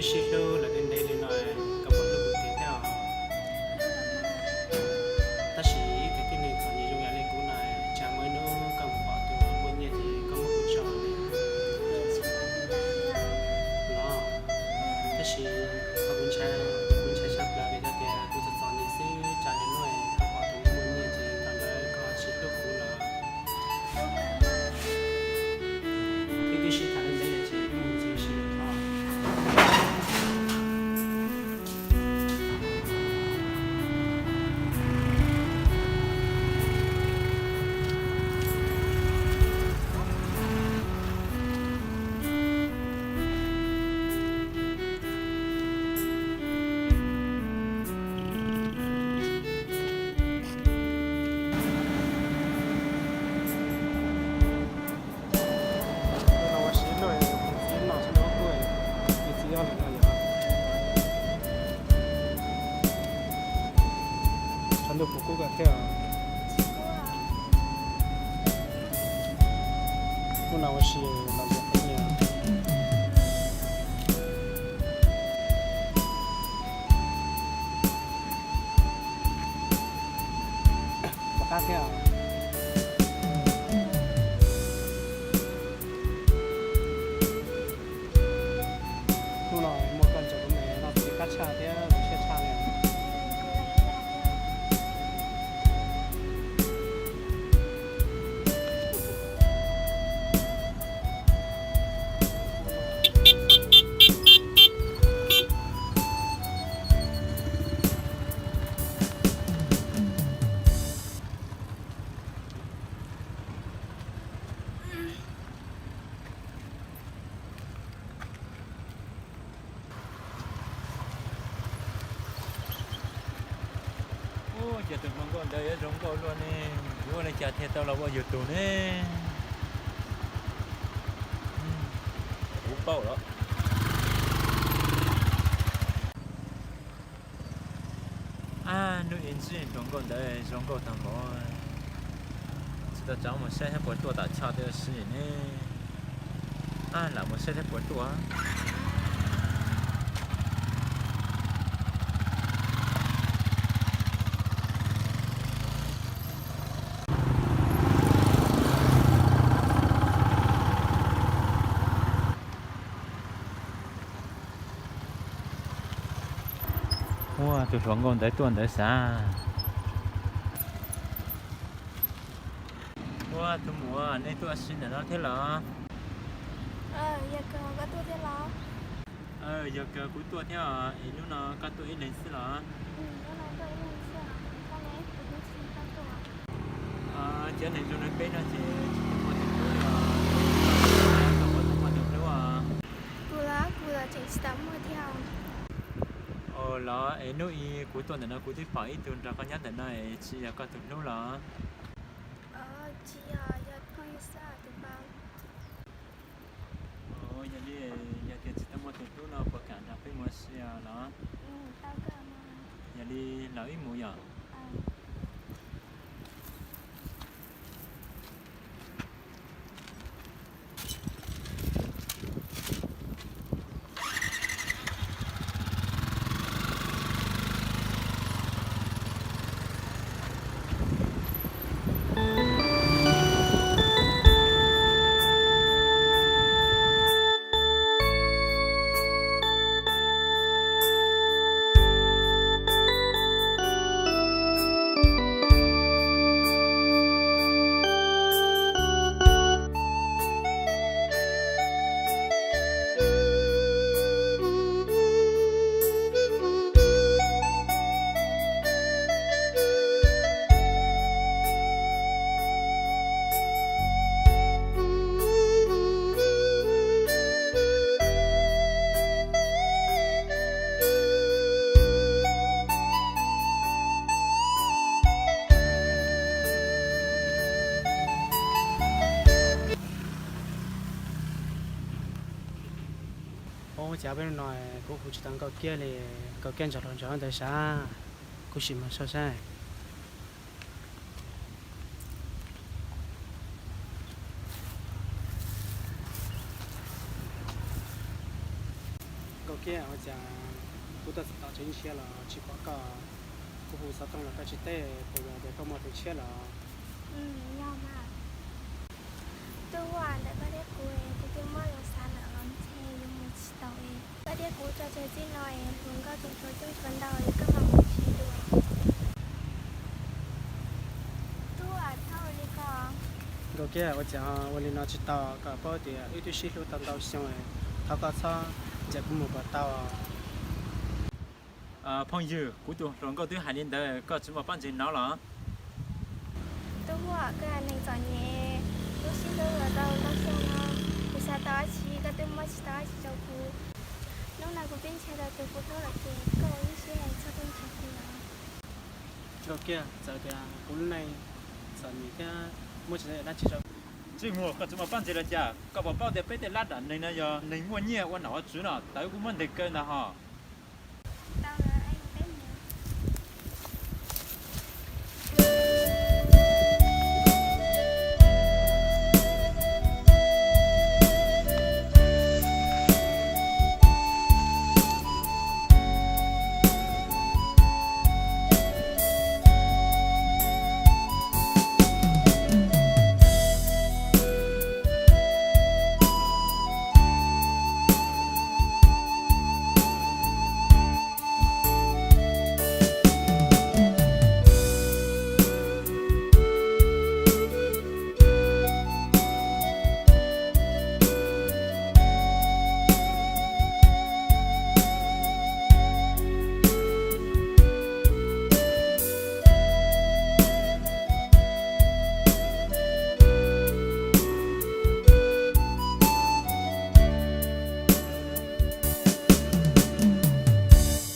Sib hlub lawm ntev ntev li no, koj puas hlub kuv thiab os? Tab sis ib tug tib neeg txom nyem zoo yam li kuv no, tsam muaj ib hnub koj mus pom tus muaj nyiaj ces koj muab kuv tso los. Tab sis kuv ntshai, kuv ntshai tshaj plaws vim hais tias kuv txom txom nyem xwb, tsam li hnub koj pom tus muaj nyiaj ces thaum ntawd koj tsis hlub kuv los. Wb twb sib tham ntev ntev lawm ces wb mus ntxiv sib lawm os. Ua si no, tus txiv no sab nraud tuaj, tus txiv yog li no yog. Tshav ntuj puas kub koj thiab? Hnub no ua si los ntxias qhov nyiaj. Rov qab thiab. Hnub no muaj koj nrog kuv mus noj txiv qab tshaj thiab zoo siab tshaj li. Ub, ces tus hluas nkauj ntawd yuav zoo nkauj luaj ne, yuav ua li cas thiaj tau los ua yus tus ne? Kuv paub lawm. Ab, hnub ib ntsis hluas nkauj ntawd zoo nkauj tag npaum. Tsis tau tsav mus saib thiab puas tuaj tam choj tiam sis ne. Ab, lam mus saib thiab puas tuaj. Ua tus hluas nkauj ntawd tuaj ntawd xav. Ua tus muam, nej tuaj ua si ntawm no thiab los? Yog kawg koj tuaj thiab los? Yog kawg kuv tuaj thiab os, es hnub no koj tuaj ib leeg xwb los? Cov neeg zoo li peb no ces tsis tau muaj tus hlub li os. Koj puas tau muaj tus hlub os? Kuv los kuv los tseem tsis tau muaj thiab. Ua los es hnub ib kuv tuaj ntawm no kuv twb pom ib tug nrog koj nyob ntawm no es tsis yog koj tus hlub los? Tsis yog, yog phooj ywg xwb tus pab. Yog li, yog tias tsis tau muaj tus hlub no puas kam nrog peb mus ua si los? Yog li los wb mus yom. Ub, cas peb hnub no kuv hu tsis tau Nkauj Kiab li, Nkauj Kiab ntsog los ntsog ntawd sav, kuv sim mus saib saib. Nkauj Kiab, ua cas kuv tuaj txog tom tsev ntshiab los tsis pom koj? Kuv hu xov tooj los koj tsis teb, puas yog tias koj muaj tus tshiab los? Yog mas. Tub Huam, ntawm koj thiab kuv, kuv twb muab lus xav lawm, ntshe yuav mus tsis tau es. Koj thiab kuv tso tseg txij no es hluas nkauj tseem tshuav coob tshuav ntau es koj mam mus ntshe dua. Tub Huam, txhob ua li ko. Nkauj Kiab, ua cas ua li no tsis tau? Koj paub tias wb twb sib hlub tau ntau xyoo, thov koj txhob ncaim kuv mus puas tau? Phooj ywg, kuv tus hluas nkauj twb hais li ntawd, koj tsis muaj pob ntseg hnov los? Tub Huam, koj yog neeg txom nyem, wb sib hlub los tau ntau xyoo no, kuv xav tau dab tsi koj twb muab tsis tau dab tsi rau kuv. Hnub no kuv twb ntshe tau tus puv hlub lawm ces koj ua ib siab txhob tuaj ntsib kuv lawm. Nkauj Kiab, txawm tias kuv lub neej txom nyem thiab muab tsis tau dab tsi rau. Ntsej muag, koj tsis muaj pob ntseg los cas? Koj puas paub tias peb tej lab dam neeg no yog neeg muaj nyiaj ua nom ua tswv no, tawv kuj muab ntes kaw ntag hos.